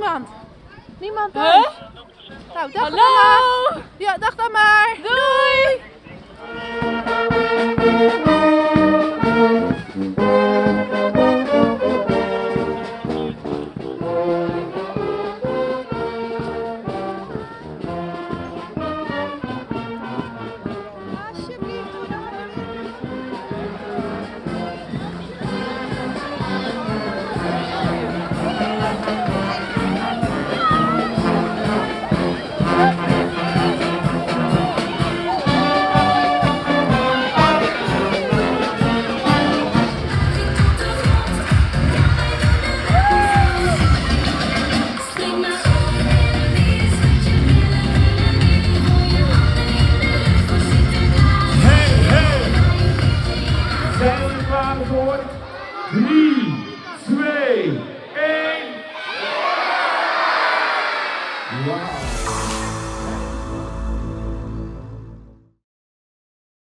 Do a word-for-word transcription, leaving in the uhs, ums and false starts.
Niemand aan. Niemand aan. Hè? Nou, dag dan maar. Ja, dag dan maar. Doei. Hey, hey! Zijn we klaar voor? Drie, twee, één. Wauw.